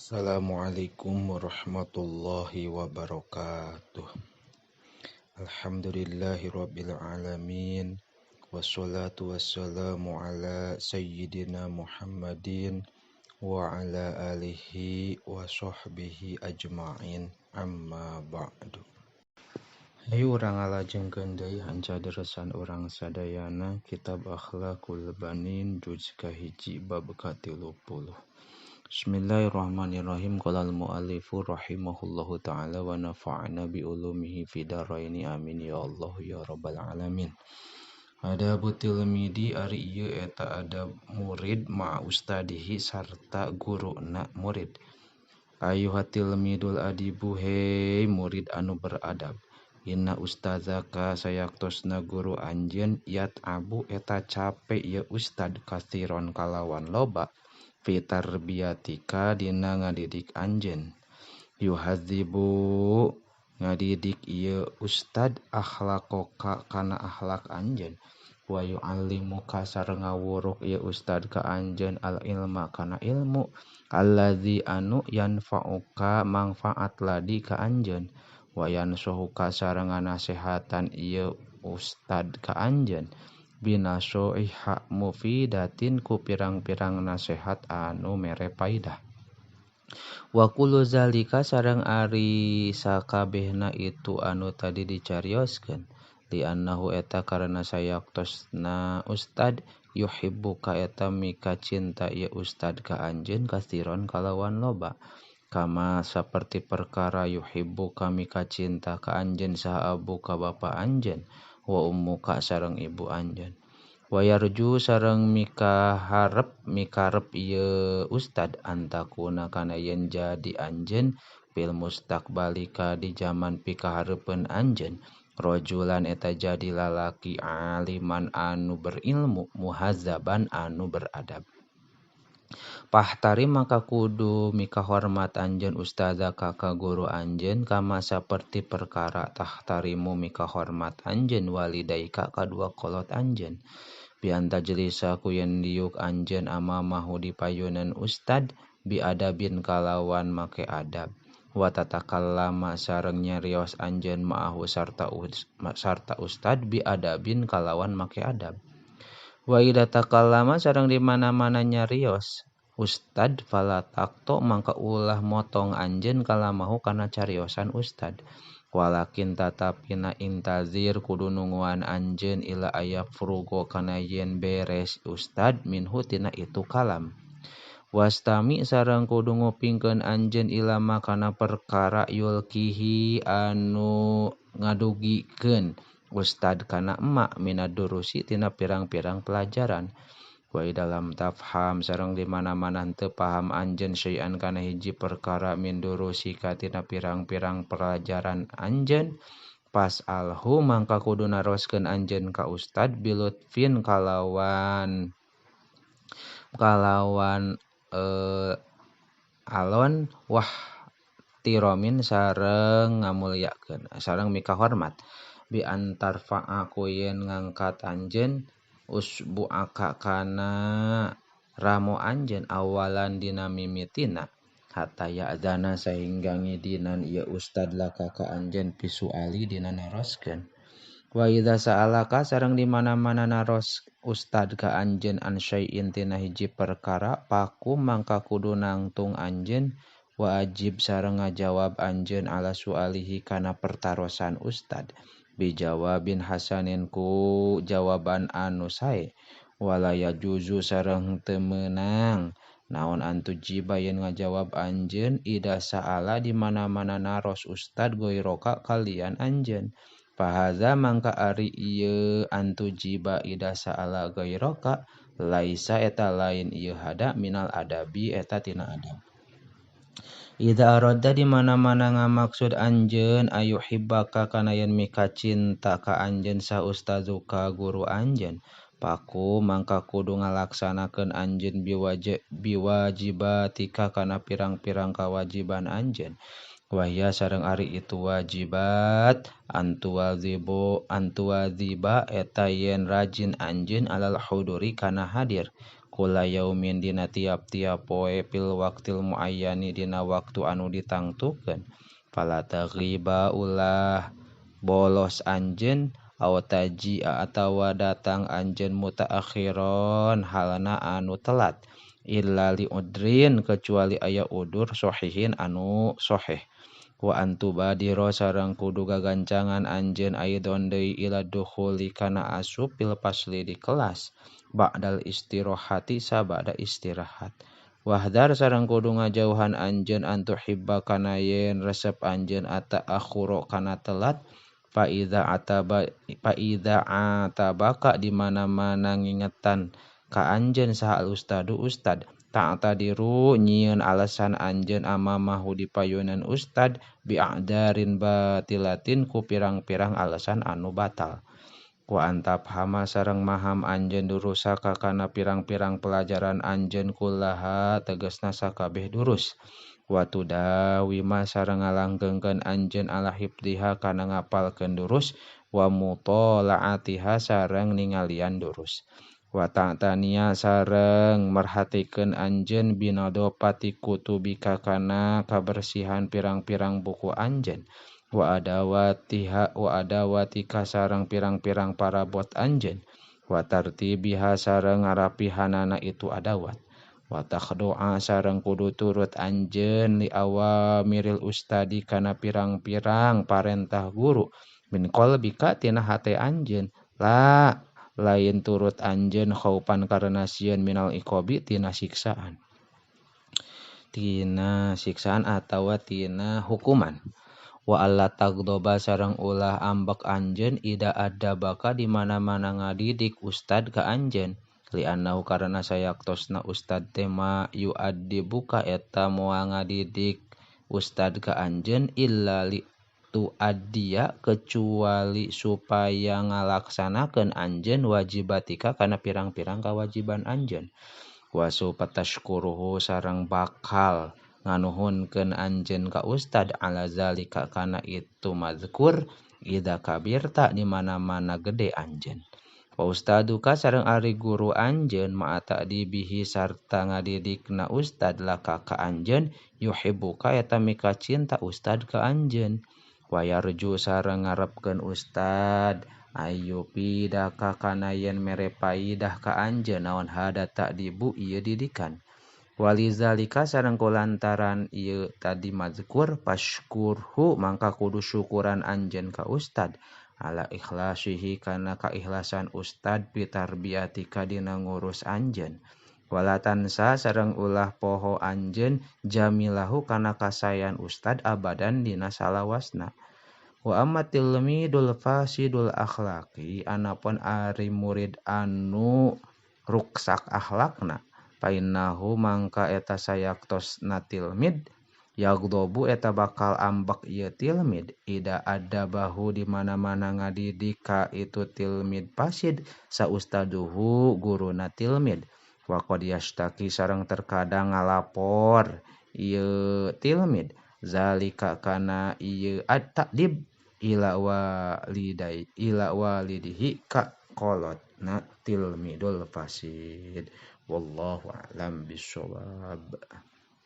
Assalamualaikum warahmatullahi wabarakatuh. Alhamdulillahi rabbil alamin. Wassalatu wassalamu ala sayyidina Muhammadin wa ala alihi wa sahbihi ajma'in. Amma ba'du. Hayu urang ngalajengkeun deui hanca deresan urang sadayana kitab Akhlaqul Banin juz kahiji bab ka-30. Bismillahirrahmanirrahim. Qala al-muallifu rahimahullahu ta'ala wa nafa'ana bi ulumihi fid dharaini amin ya Allah ya rabbal alamin. Adabu tilmidi ari ieu eta adab murid ma ustadihi sarta guruna murid. Ayuha tilmidul adibu hei murid anu beradab. Inna ustazaka sayaktosna guru anjeun yat'abu eta cape ieu ustad kasiron kalawan loba fi tarbiyatika dina ngadidik anjeun. Yuhadzibu ngadidik ieu ustad akhlaqoka kana akhlak anjeun. Wa yu'allimuka sareng ngawuruk ieu ustad ka anjeun al ilma kana ilmu allazi anu yanfa'uka mangfaat ladi ka anjeun. Wa yansuhuka sareng nganasehatan ieu ustad ka anjeun binasoiha mufidatin ku pirang-pirang nasehat anu mere paidah. Wa kullu zalika sareng ari sakabehna itu anu tadi dicarioskeun li annahu eta karena sayaktosna ustad yuhibbuka eta mika cinta ieu ustad ka anjeun kasiron kalawan loba. Kama saperti perkara yuhibbuka mika cinta ka anjeun saha abuka bapa anjeun wa ummuka sareng ibu anjeun. Wa yarju sareng mika harep mikarep ieu ustad antakuna kana yen jadi anjeun fil mustaqbalika di jaman pikahareupeun anjeun rajulan eta jadi lalaki aliman anu berilmu muhazzaban anu beradab. Pahtari maka kudu mika hormat anjeun ustazaka ka guru anjeun kama saperti perkara tahtarimu mika hormat anjeun walidaika kadua kolot anjeun. Bi antajlisa ku yen diuk anjeun amamahu di payunan ustad bi adabin kalawan make adab. Wa tatakallama sareng nyarios anjeun ma'ahu sarta ustad bi adabin kalawan make adab. Wa idza takallama sareng di mana-mana nyarios ustad fala taqto mangka ulah motong anjeun kalamahu kana cariosan ustad. Walakin tatapina intazir kudu nunguan anjeun ila aya frugo kana yen beres ustad minhu tina itu kalam. Wastami sareng kudu ngupingkeun anjeun ilama kana perkara yulkihi anu ngadugikeun ustad kana emak minad durusi tina pirang-pirang pelajaran. Wa dalam tafham sareng di mana-mana henteu paham anjeun syai'an kana hiji perkara min durusika tina pirang-pirang pelajaran anjeun pas'alhu mangka kudu naroskeun anjeun ka ustad bilutfin kalawan alon wah tiromin sareng ngamulyakeun sareng mika hormat bi antarfa'a ku yen ngangkat anjeun usbu'aka kana ramo anjeun awalan dina mimitina hatta ya'zana sahingga ngidinan ieu ustad laka ka anjeun pisuali dina naroskeun. Wa idza sa'alaka sareng di mana-mana naros ustad ka anjeun an syai'in tina hiji perkara paku mangka kudu nangtung anjeun wa ajib sareng ngajawab anjeun ala sualihi kana pertarosan ustad bijawabin hasanin ku jawaban anu sae. Wala yajuzu sareng teu meunang naon antujiba yen ngajawab anjeun ida sa'ala di mana-mana naros ustad goiroka kalian anjeun. Fahaza mangka ari ieu antujiba ida sa'ala goiroka laisa eta lain ieu hada minal adabi eta tina adab. Idza arada di mana-mana ngamaksud anjeun ayuhibbaka kana yen mika cinta ka anjeun sa ustazuka guru anjeun paku mangka kudu ngalaksanakeun anjeun biwajibatika kana pirang-pirang kawajiban anjeun. Wahya sareng ari itu wajibat antuwaziba eta yen rajin anjeun alal huduri kana hadir. Kula yaumin dina tiap-tiap poe fil waqtil muayyani dina waktu anu ditangtukeun. Fala taghiba ulah bolos anjeun aw taji'a atawa datang anjeun mutaakhiron halna anu telat illa li udrin kecuali aya udur sahihin anu sahih. Wa antubadiro sareng kudu gagancangan anjeun aidon deui ila dukhuli kana asup fil fasli di kelas ba'dal istirahati sabada istirahat. Wahdar sareng kudu ngajauhan anjeun antuhibba kana yen resep anjeun ata akhuro kana telat. Fa idza ataba fa idza atabaka di mana-mana ngingetan ka anjeun saha al ustadu ustad ta'tadiru nyieun alasan anjeun amamahu di payunan ustad bi'adarin batilatin ku pirang-pirang alasan anu batal. Wa antafhama sareng maham anjeun durusaka kana pirang-pirang pelajaran anjeun kullaha tegasna sakabeh durus. Wa tudawima sareng ngalanggengkeun anjeun ala hifdiha kana ngapalkeun durus wa mutola'atiha sareng ningalian durus. Wa ta'taniya sareng merhatikeun anjeun binadopati kutubika kana kabersihan pirang-pirang buku anjeun. Wa adawatiha wa adawatika sareng pirang-pirang parabot anjeun. Wa tartibiha sareng ngarapihanana itu adawat. Wa takhdu'a sareng kudu turut anjeun li awamiril ustadi kana pirang-pirang parentah guru min qalbika tina hate anjeun la lain turut anjeun khaupan karena sieun minal iqabi tina siksaan atawa tina hukuman. Wa alla tagdoba sareng ulah ambek anjeun ida adabaka di mana-mana ngadidik ustad ka anjeun li'annahu karena sayaktosna ustad tema yu'addibuka eta moal ngadidik ustad ka anjeun illa li tuaddiya kecuali supaya ngalaksanakeun anjeun wajibatika kana pirang-pirang kewajiban anjeun. Wa supatashkuruhu sareng bakal nganuhunkeun anjeun ka ustad ala zalika kana itu mazkur idza kabirta di mana-mana gede anjeun. Wa ustaduka sareng ari guru anjeun ma'a ta'dibihi sarta ngadidikna ustad laka ka anjeun yuhibbuka eta mika cinta ustad ka anjeun. Wa yarju sareng ngarepkeun ustad ayyupidaka kana yen mere paidah ka anjeun naon hada ta'dibu ieu didikan. Walizalika sareng kulantaran ieu tadi mazkur pashkurhu mangka kudu syukuran anjeun ka ustad ala ikhlasihi kana kaikhlasan ustad pitarbiatika dina ngurus anjeun. Wala tansa sareng ulah poho anjeun jamilahu kana kasayan ustad abadan dina salawasna. Wa amma tilmidul fasidul akhlaqi anapun ari murid anu ruksak akhlakna painnahu mangka eta sayaktosna tilmid yagdobu eta bakal ambek ieu tilmid ida adabahu di mana-mana ngadidik ka itu tilmid fasid saustaduhu guruna tilmid. Wa qad yashtaki sareng terkadang ngalapor ieu tilmid zalika kana ieu at-ta'dib ila walidai ila walidihi ka kolotna tilmidul fasid. Wallahu a'lam bissawab.